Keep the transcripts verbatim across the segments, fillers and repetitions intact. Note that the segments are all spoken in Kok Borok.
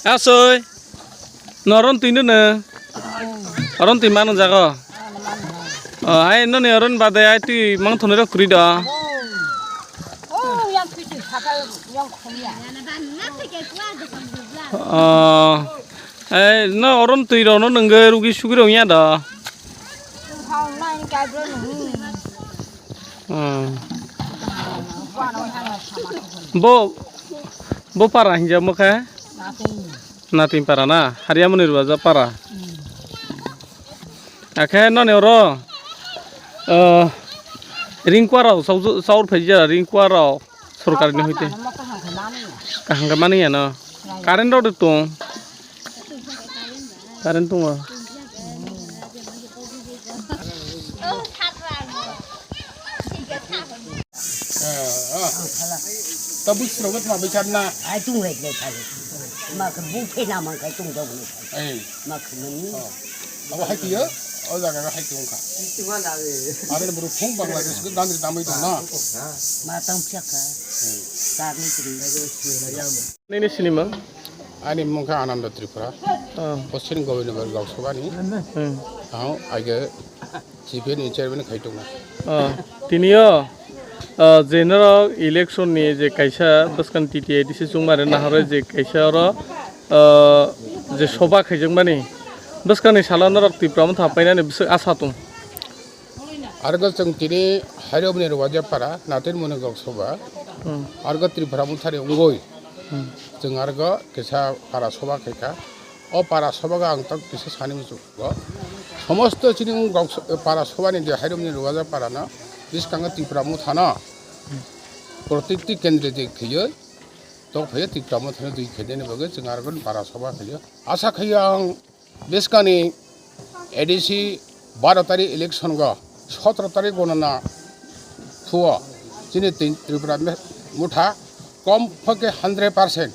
Asoi, noron twi no no. Oron twi mano jago. O, ai noni oron bade ai twi mang thonoi rok kwrwi do. O, ai no oron twi rok no nungwi rugi sugi rok ya do. Hmm. Bo, bo para hinjak mokhe? Nating para na, Hariamoni Ruaja para. Akhe noni oro, eh, ringkua rok, saur phaijak ringkua rok. Sorkar ni hoite. Kaham khe mani ya no. Current rok de tong. Current tongo. Tabuk sirok ma bichar na. Ai tung hai le thale. Ma khe bu phe na man kai tung dog ni. Ai. Ma khe mani. Abo hai tiyo, o jaga hai tiyo ka. Are bro phung Bangladesh ko dan ri damai tong na. Ma tang chaka. Kar ni tri. Nini sinimang? Ani mungkha Ananda Tripura. Oh. Pochin Gobindnagar Lok Sabha ni. Hmm. Ang aige C P M ni chairman khai tong na. Oh. Tiniyo, oh, je norok election ni je kaisa bwskang T T A D C chwngmare naharwi je kaisa oro, oh, je soba khaijakmani bwskang ni salo norok Tipra Motha painani bwswk asa tong. Argo chwng tini Hairobni Ruwaja para, Natir Muni Gok Sabha, hmm, argo Tripura Mothani wngwi, hmm, chwng argo kisa para soba khaikha. O para sobago ang tok kisa sani muchungo. Somosto chini wng Gok So-, para sobani je Hairobni Ruwaja parano, bwskango Tripura Mothano, protikti kendri je khaiwi, tok phaiwi Tripura Mothano dui khainani bagwi chwng argo para soba khaio. Asa khaio ang Bwskangni A D C baro tarik election go sotoro tarik gonana thuo chini Tri-, Tripura me-, Motha kom phoke hundred percent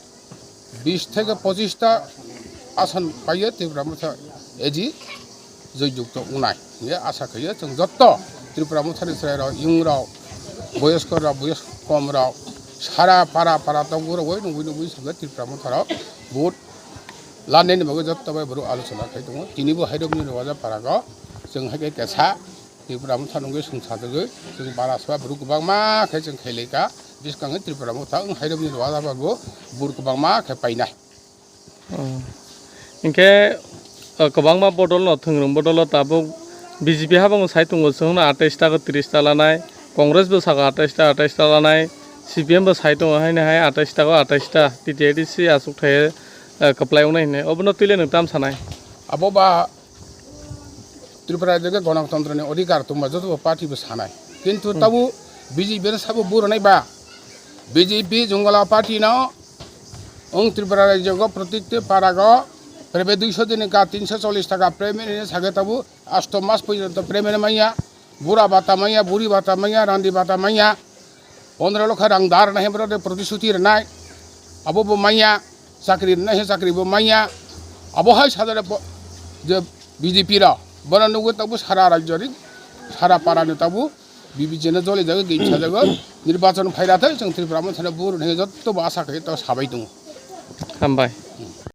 bis theke pochista asan paiyo Tripura Motha A G joyjukto wngnai hinwi asa khaio chwng jotto Tripura Mothani chwrairok, yungrok, boyosko rok, boyos kom rok, sara para para tongo rogwi nugwi nugwi sokhe Tripura Motha rok vote lanani bagwi jotto bai borok alochona khai tongo. Tini bo Hairobni Ruwaja parago chwng hai khe kesa Tripura Motha nungwi sungsajagwi chwng bara soba borok kwbangma khe chwng khailai kha. Bwskango Tripura Motha wng Hairobni Ruwaja bo borok kwbangma khe painai. Oh. Hinkhe, uh, kwbangma bodol no, thwngrwng bodol o tabuk B J P habango sai tongo chwngno atais ta ko tris ta lanai, Congress bo saka atais ta, atais ta lanai, C P M bo sai tongo haino hai atais ta ko atais ta, T T A D C achuk thai, uh, kwplai wngnai hinwi. Obono twi le nwng tam sanai? Abo ba Tripura rajyo ke gonotantro ni odhikar tongma joto bo party bo sanai. Kintu, hmm, tabu B J P no sabo buro nai ba. B J P Jungala party no wng Tripura rajyo go protikti para go prebe duiso din ka tinso chollis taka prebe ni sage tabu asto mas porjonto prebe ni manya. Bura bata manya, buri bata manya, randi bata manya. Pondro lokha rang dar nahi bro de protishuti rnai. Abo bo manya, chakri rnai he chakri bo manya. Abo hai sadare po-, je B J P rok. Bono nugwi tabu sara rajyo ni, sara para ni tabu B J P no joli jago, gin sa jago. Nirbachon phaira thai, chwng Tripura Motha ni buru ni jotto bo asa khai to sabai tongo. Hambai.